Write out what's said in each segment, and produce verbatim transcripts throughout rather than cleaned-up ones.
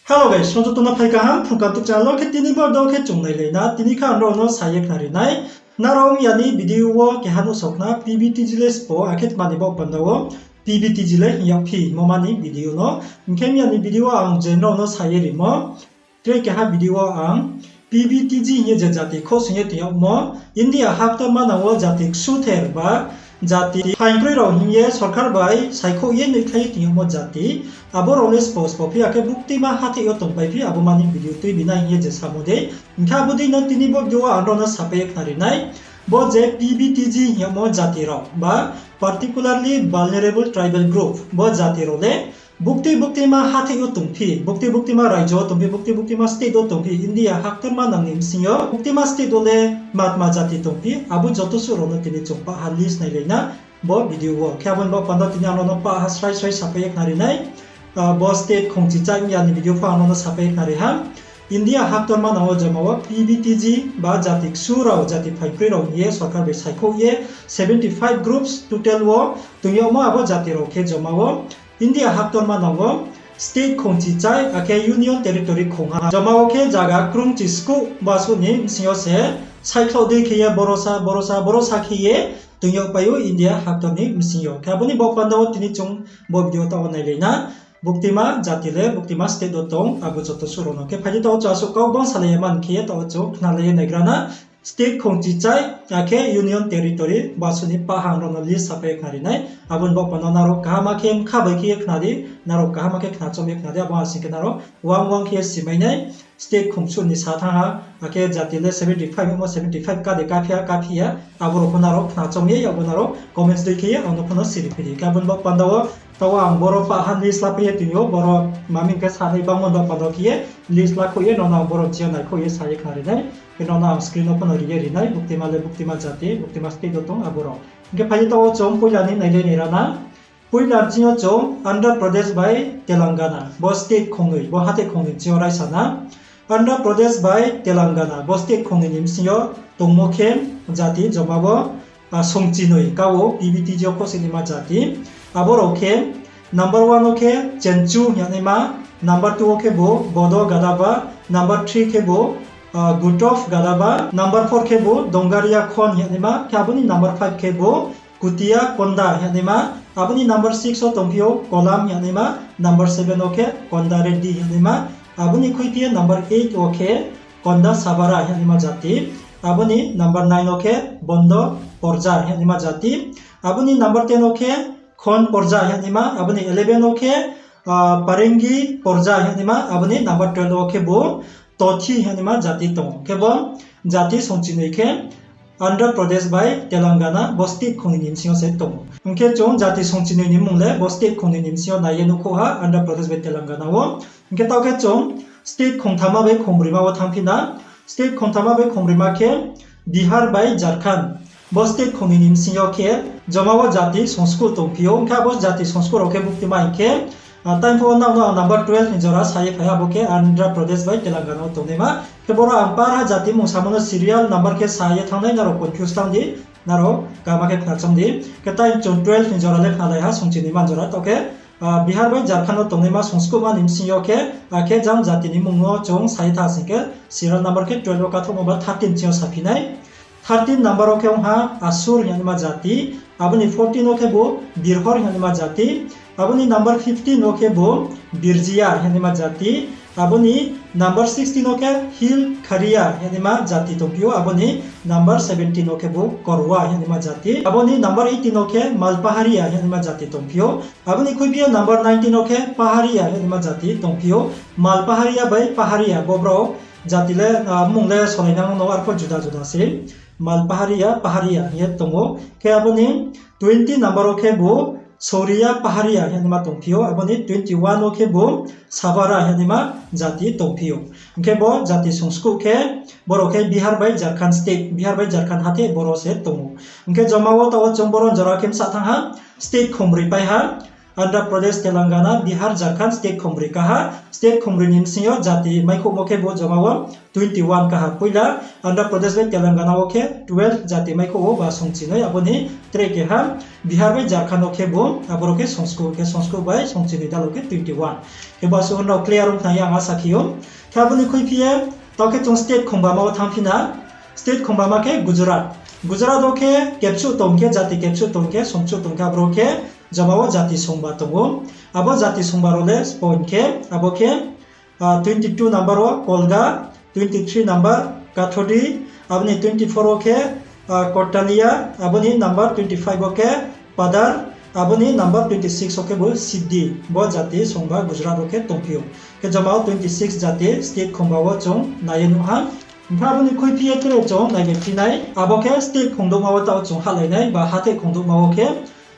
Hello guys, songjo tongna phai kaham, Phrung Kantuk channel wo khe tini bo do khe chung nailai na, tini kha ang rao no sa ye khnari nai. Nrao ong ya ni video wo keha nuhsao khna, P V T G le sbo, akhe tma ni bo panda wo P V T G le hing yagphi, mo ma ni video no. Hing khe ong ya ni video wo ang je nrao no sa ye rimo. Tre keha video wo ang P V T G hing ye je jati khosing ye tong yagmo, India haktor manang wo jati ksuther ba jati phaingkroi rao hing ye sorkar bai saikhouh ye noikhlai ye tong yagmo jati, abo rao le sbo sbo phi, akhe buktima hatheh yo tongpai phi, abo ma ni video tuibi nai hing ye je samo dei. Hing khe abo dei no tini bo video wo ang rao no sapai ye khnari nai. Bo je P V T G hing yagmo jati rao ba particularly vulnerable tribal group, bo jati rao le bukti buktima hatheh yo tongphi, bukti buktima raijo wo tongphi, bukti buktima state wo tongphi, India haktor manang ni bsing yo buktima state wo le matma jati tongphi, abo joto suh rao no tini chung pah ha list nailai na bo video wo. Khe abo ni bo panda tini ang rao no pah ha srai srai sapai ye khnari nai. Bo state khongchi chai ong ya ni video pho ang rao no sapai ye khnari ha. India haktor manang wo joma wo P V T G ba jati ksu rao, jati phaingkroi rao hing ye sorkar bai saikhouh ye seventy five groups total wo tong yagmo abo jati rao khe joma wo India haktor manang wo state khongchi chai akhe union territory khongha. Joma wo khe zaga krungchi skuh basuh ni bsing yo se saikhlauh dei khe ye borosa, borosa, borosa khe ye tong yagpai ou India haktor ni bsing yo. Khe abo ni bo panda wo tini chung bo video taoh wo nailai na. Buktima jati le buktima state wo tong, abo joto suh rao no. Khe phai di taoh wo chung asuh kau bang salai ya man khe ye taoh wo chung khnalai ye naigra na. State khongchi chai, akhe union territory, basuh ni pah ha ang rao no list sapai ye khnari nai. Abo ni bo panda nrao kaham khe mkha bai khe ye khna di, nrao kaham khe khna chom ye khna di, abo asing khe nrao uang uang khe ye simai nai. State khongsuh ni sa thanng ha, akhe jati le seventy five, mo seventy five ka de kaphi ya, kaphi ya, abo rao pho nrao khna chom ye, abo nrao comments dei khe ye ang no pho no siri phi di. Khe abo ni bo panda wo, taoh wo ang boro pah ha list lapai ye tini yo, boro maming khe sanai bangmo ni bo panda khe ye, list lakhouh ye, nrao no ang boro chini yo naikhouh ye sa ye khnari nai. Khe nrao no ang screen wo pho no ri ye ri nai, buktima le buktima jati, buktima state wo tong abo rao. Hing khe phai di taoh wo chung poila ni nailai naira na. Poila chini yo chung Andhra Pradesh bai Telangana, bo state khongnoi, bo hatheh khongnoi chini yo raisa na. Andhra Pradesh bai Telangana, bo state khongnoi ni bsing yo tongmo khe jati joma wo, songchinoi ka wo P V T G yo khosing naima jati. Abo rao khe number one wo khe Chenchu hing yagnaima, number two wo khe bo Bodo Gadaba, number three khe bo Gutof Gadaba, number four khe bo Dongaria Khon hing yagnaima, khe abo ni number five khe bo Kutia Konda hing yagnaima, abo ni number six wo tongphi ou Kolam hing yagnaima, number seven wo khe Konda Reddy hing yagnaima, abo ni khuiphi ye number eight wo khe Konda Sabara hing yagnaima jati, abo ni number nine wo khe Bondo Porja hing yagnaima jati, abo ni number ten wo khe Khon Porja hing yagnaima, abo ni eleven wo khe Parengi Porja hing yagnaima, abo ni number twelve wo khe bo Tothi hing yagnaima jati tong ou. Khe bo jati songchinoi khe Andhra Pradesh bai Telangana bo state khongnoi ni bsing yo se tong ou. Hing khe chung jati songchinoi ni mmung le bo state khongnoi ni bsing yo nai ye nuhkhouh ha Andhra Pradesh bai Telangana wo. Hing khe taoh khe chung state khongthama bai khongbroima wo thanngphi na. State khongthama bai khongbroima khe Bihar bai Jharkhand. Bo state khongnoi ni bsing yo khe joma wo jati songskuh tongphi ou. Hing khe abo jati songskuh rao khe buktima hing khe, time pho nang no ang number twelve ni jora sa ye phai ha, abo khe Andhra Pradesh bai Telangana wo tongnaima. Khe boro ang par ha jati mmung samo no serial number khe sa ye thanng nai, nrao confuse tang di, nrao kaham khe khna chom di. Khe time chung twelve ni jora le khnalai ha, songchinoi man jora, taoh khe Bihar bai Jharkhand wo tongnaima songskuhma ni bsing yo khe, akhe jang jati ni mmung no chung sa ye tha sing khe serial number khe twelve wo kathouhmo ba thirteen chini yo saphi nai. Thirteen number wo khe ong ha Asur hing yagnaima jati, abo ni fourteen wo khe bo Birhor hing yagnaima jati, abo ni number fifteen wo khe bo Birjia hing yagnaima jati, abo ni number sixteen wo khe Hill Kharia hing yagnaima jati tongphi ou, abo ni number seventeen wo khe bo Korwa hing yagnaima jati, abo ni number eighteen wo khe Malpaharia hing yagnaima jati tongphi ou, abo ni khuiphi ye number nineteen wo khe Paharia hing yagnaima jati tongphi ou. Malpaharia bai Paharia bo brao jati le, mmung le solai nang no, arpho juda juda se. Malpaharia, Paharia hing ye tong ou. Khe abo ni twenty number wo khe bo Soria Paharia hing yagnaima tongphi ou, abo ni twenty one wo khe bo Sabara hing yagnaima jati tongphi ou. Hing khe bo jati songskuh khe, boro khe Bihar bai Jharkhand state, Bihar bai Jharkhand hatheh boro se tong ou. Hing khe joma wo taoh wo chung boro ni jora khe bsa thanng ha, state khongbroi pai ha. Andhra Pradesh, Telangana, Bihar, Jharkhand state khombroi kaha. State khombroi ni bsing yo jati maikhouhmo khe bo joma wo twenty one kaha. Poila Andhra Pradesh bai Telangana wo khe twelve jati maikhouh ou ba songchinoi, abo ni tre keha Bihar bai Jharkhand wo khe bo, aboro khe songskuh, khe songskuh bai songchinoi dalo khe twenty one. Khe bo asuh nrao clear ong khna ye ang asa khe ou. Khe abo ni khuiphi ye, taoh khe chung state khongbama wo thanngphi na. State khongbama khe Gujarat. Gujarat wo khe kebsuh tong khe, jati kebsuh tong khe, songsuh tong khe, aboro khe joma wo jati songba tong ou. Abo jati songba rao le sbo hing khe, abo khe, twenty two number wo Kolga, twenty three number Kathodi, abo ni twenty four wo khe, Kottalia, abo ni number twenty five wo khe Padar, abo ni number twenty six wo khe bo Siddhi, bo jati songba Gujarat wo khe tongphi ou. Khe joma wo twenty six jati state khongba wo chung nai ye nuh ha. Hing khe abo ni khuiphi ye tre chung nai ye phi nai, abo khe state khongdouhma wo taoh chung hahlai nai ba hatheh khongdouhma wo khe,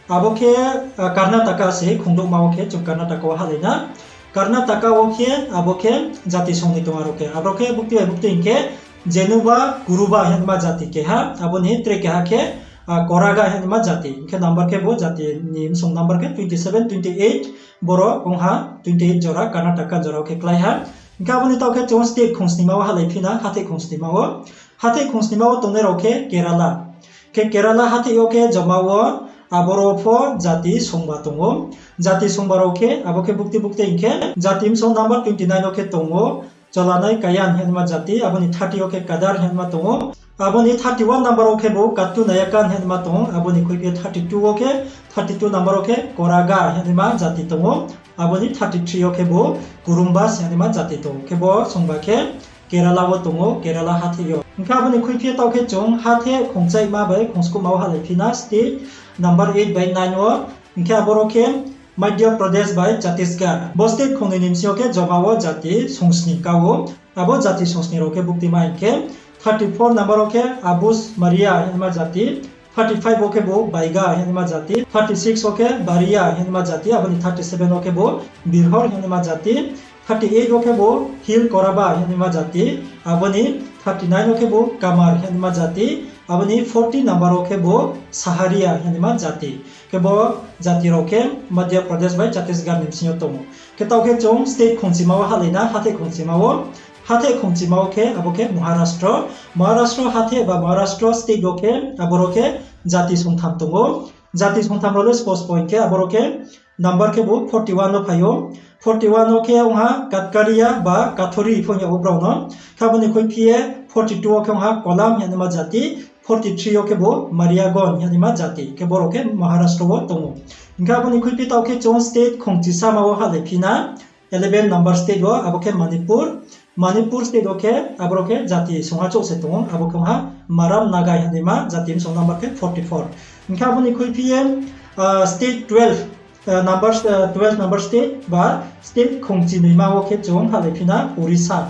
abo khe, Karnataka se khongdouhma wo khe chung Karnataka wo hahlai na. Karnataka wo khe abo khe jati song ni tong aro khe. Aboro khe bukti bai bukti hing khe Jenuba, Kuruba hingma jati keha, abo ni tre keha khe, Koraga hingma jati. Hing khe number khe bo jati ni bsong number khe twenty seven, twenty eight, boro ong ha twenty eight jora, Karnataka jora wo khe klái ha. Hing khe abo ni taoh khe chung state khongsnima wo hahlai phi na, hatheh khongsnima wo. Hatheh khongsnima wo tongnai rao khe Kerala. Khe Kerala hatheh yo khe joma wo aboro pho jati songba tong ou. Jati songba rao khe abo khe bukti bukti hing khe jati bsong number twenty nine wo khe tong ou Cholanai Kayan hingma jati, abo ni thirty wo khe Kadar hingma tong ou. Abo ni thirty one number wo khe bo Kattu Nayakan hingma tong ou, abo ni khuiphi ye thirty two wo khe, thirty two number wo khe Koraga hingma jati tong ou. Abo ni thirty three wo khe bo Kurumbas hingma jati tong ou. Khe bo songba khe Kerala wo tong ou, Kerala hatheh yo. Hing khe abo ni khuiphi ye taoh khe chung hatheh khongchaihma bai khongskuhma wo hahlai phi na state number eight bai nine wo. Hing khe aboro khe Madhya Pradesh bai Chhattisgarh. Bo state khongnoi ni bsing yo khe joma wo jati songsni ka ou. Abo jati songsni rao khe bukti ma hing khe, thirty four number wo khe Abus Maria hingma jati, thirty five wo khe bo Baiga hingma jati, thirty six wo khe Baria hingma jati, abo ni thirty seven wo khe bo Birhor hingma jati, thirty eight wo khe bo Hill Koraba hingma jati, abo ni thirty nine wo khe bo Kamar hingma jati, abo ni forty number wo khe bo Saharia hingma jati. Khe bo jati rao khe Madhya Pradesh bai Chhattisgarh ni bsing yo tong ou. Khe taoh khe chung state khongchima wo hahlai na, hatheh khongchima wo. Hatheh khongchima wo khe abo khe Maharashtra. Maharashtra hatheh ba Maharashtra state wo khe aboro khe jati songtham tong ou. Jati songtham rao le spo spo hing khe aboro khe number khe bo forty one wo phai ou. Forty one wo khe ong ha Katkaria ba Kathori pho hing yag ou brao no. Khe abo ni khuiphi ye forty two wo khe ong ha Kolam hingma jati, forty three wo khe bo Mariagon hingma jati. Khe boro khe Maharashtra wo tong ou. Hing khe abo ni khuiphi taoh khe chung state khongchisama wo hahlai phi na, eleven number state wo, abo khe Manipur. Manipur state wo khe aboro khe jati songha chouh se tong ou, abo khe ong ha Maram Naga hingma jati, bsong number khe forty four. Hing khe abo ni khuiphi ye, state twelve, number, twelve number state ba state khongchinoima wo khe chung hahlai phi na Orissa.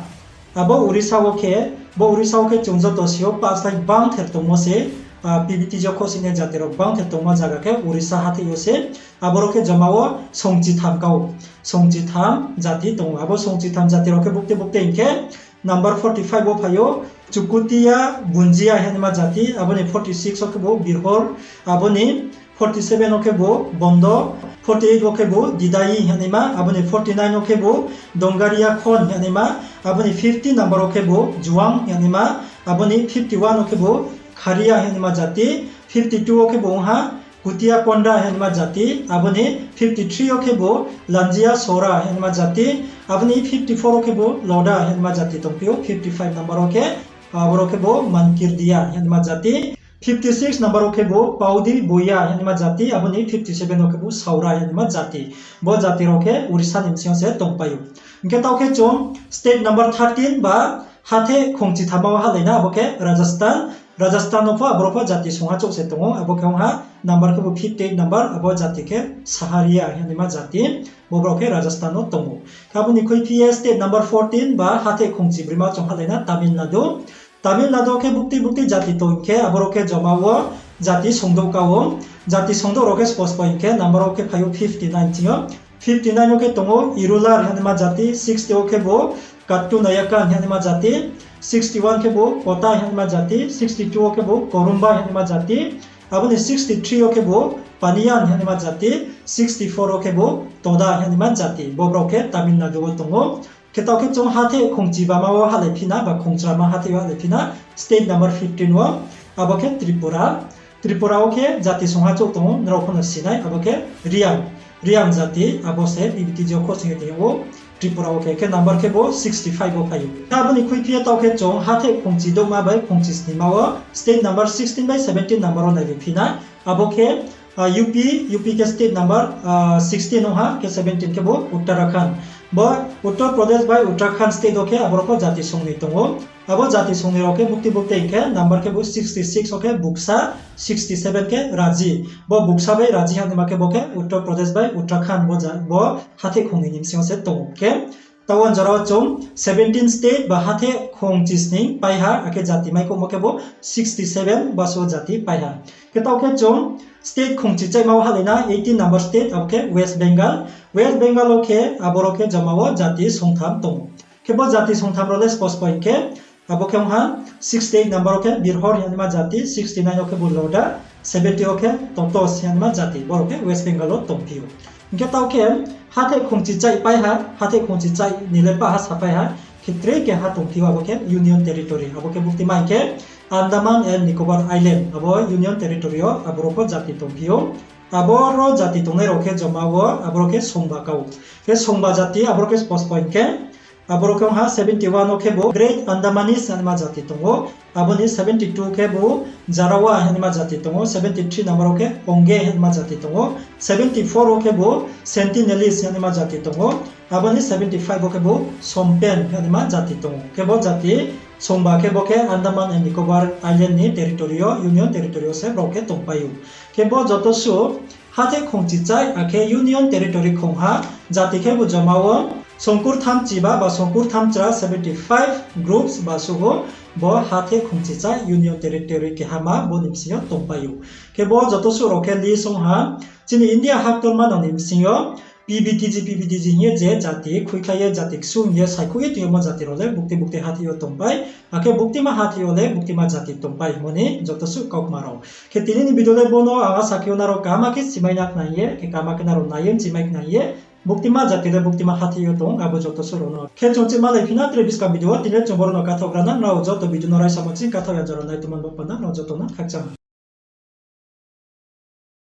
Abo Orissa wo khe, bo Orissa wo khe chung joto si ou, pah slái gbangther tongmo se, PVTG yo khouhsoinai jati rao gbangther tongmo zaga khe Orissa hatheh yo se, aboro khe joma wo songchitham ka ou, songchitham jati tong ou. Abo songchitham jati rao khe bukti bukti hing khe, number forty five wo phai ou, Chukutia Bunjia hingma jati, abo ni forty six wo khe bo Birhor, abo ni forty seven wo khe bo Bondo, forty eight wo khe bo Didai hingma, abo ni forty nine wo khe bo Dongaria Khon hingma, abo ni fifty number wo khe bo Juang hingma, abo ni fifty one wo khe bo Kharia hingma jati, fifty two wo khe bo ong ha Kutia Konda hingma jati, abo ni fifty three wo khe bo Lanjia Sora hingma jati, abo ni fifty four wo khe bo Loda hingma jati tongphi ou, fifty five number wo khe, aboro khe bo Mankirdia hingma jati, fifty six number wo khe bo Paudi Boya hingma jati, abo ni fifty seven wo khe bo Saura hingma jati. Bo jati rao khe Orissa ni bsing yo se tongpai ou. Hing khe taoh khe chung state number thirteen ba hatheh khongchithama wo hahlai na, abo khe Rajasthan. Rajasthan no pho aboro pho jati songha chouh se tong ou, abo khe ong ha number khe bo fifty eight number, abo jati khe Saharia hingma jati, bo brao khe Rajasthan no tong ou. Khe abo ni khuiphi ye state number fourteen ba hatheh khongchibroima chung hahlai na Tamil Nadu. Tamil Nadu khe bukti bukti jati tong khe, aboro khe joma wo jati songdouh ka ou. Jati songdouh rao khe spo spo hing khe, number wo khe phai ou fifty nine ching yo. Fifty nine wo khe tong ou Irular hingma jati, sixty wo khe bo Kattu Nayakan hingma jati, sixty one khe bo Kota hingma jati, sixty two wo khe bo Korumba hingma jati, Abo ni sixty three wo khebu Paniyan hingnaima jati, sixty four wo khebu Toda hingnaima jati. Bo brao khe Tamil Nadu wo tong ou. Khe taoh khe chung hatheh khongchi bama wo hahlai phi na, ba khongchrama hatheh wo hahlai phi na, state number fifteen wo, abo khe Tripura. Tripura wo khe jati songha chouh tong ou, nrao pho no si nai, abo khe Reang, Reang jati, abo se P B T G wo khosning ye tong ou, Tripura wo khe, khe number khebu sixty five wo phai ou. Khe abo ni khuiphi ye taoh khe chung hatheh khongchi douhma bai khongchi sningma wo state number sixteen bai seventeen number wo nailai phi na, abo khe, U P, U P khe state number, sixteen ong ha, khe seventeen khebu Uttarakhand. Bo Uttar Pradesh bai Uttarakhand state wo khe aboro pho jati songnoi tong ou. Abo jati songnoi rao khe bukti bukti hing khe number khebu sixty six wo khe Buksa, sixty seven khe Raji. Bo Buksa bai Raji hingnaima khe bo khe Uttar Pradesh bai Uttarakhand bo ja-, bo hatheh khongnoi ni bsing yo se tong ou. Khe taoh wo jora wo chung seventeen state ba hatheh khongchi sning pai ha, akhe jati maikhouhmo khebu sixty seven basu wo jati pai ha. Khe taoh khe chung state khongchi chaihma wo hahlai na, eighteen number state, abo khe West Bengal. West Bengal wo khe aboro khe joma wo jati songtham tong ou. Khe bo jati songtham rao le spos point khe, abo khe ong ha, sixty eight number wo khe Birhor hingnaima jati, sixty nine wo khebu Loda, seventy wo khe Totos hingnaima jati, borao khe West Bengal wo tongphi ou. Hing khe taoh khe hatheh khongchi chaih pai ha, hatheh khongchi chaih ni le pah ha sapai ha, khe tre keha tongphi ou, abo khe Union Territory, abo khe buktima hing khe Andaman and Nicobar Island, abo Union Territory yo aboro pho jati tongphi ou. Aboro jati tongnai rao khe joma wo aboro khe Songba ka ou. Khe Songba jati aboro khe spos point khe, aboro khe ong ha seventy one wo khebu Great Andamanese hingnaima jati tong ou. Abo ni seventy two khebu Jarawa hingnaima jati tong ou. Seventy three number wo khe Onge hingnaima jati tong ou. Seventy four wo khebu Sentinelese hingnaima jati tong ou. Abo ni seventy five wo khebu Sompen hingnaima jati tong ou. Khe bo jati Songba khe bo khe Andaman and Nicobar Island ni territory yo, Union Territory yo se brao khe tongpai ou. Khe bo joto suh hatheh khongchi chaih akhe Union Territory khong ha, jati khebu joma wo songkur thamchiba ba songkur thamchra, seventy five groups ba suh ou, bo hatheh khongchi chaih Union Territory kehama bo ni bsing yo tongpai ou. Khe bo joto suh rao khe list ong ha, chini India haktorma no ni bsing yo P B T G, P B T G hing ye je jati khuikhlai ye jati ksu hing ye saikhouh ye tongmo jati rao le bukti bukti hatheh yo tongpai, akhe buktima hatheh yo le buktima jati tongpai hingmo ni joto suh kaukma rao. Khe tini ni video le bo no ang asa khe ou nrao kaham khe simai na khnang ye, khe kaham khe nrao nai ye mchimai khnang ye, buktima jati le buktima hatheh yo tong, abo joto suh rao no. Khe chung chimalai phi na tre buskang video wo, tini le chung boro no kathaoh gra na, nrao joto video no raisamo ching kathaoh ya jora nai tongmo ni bo panda nrao joto no khakchang.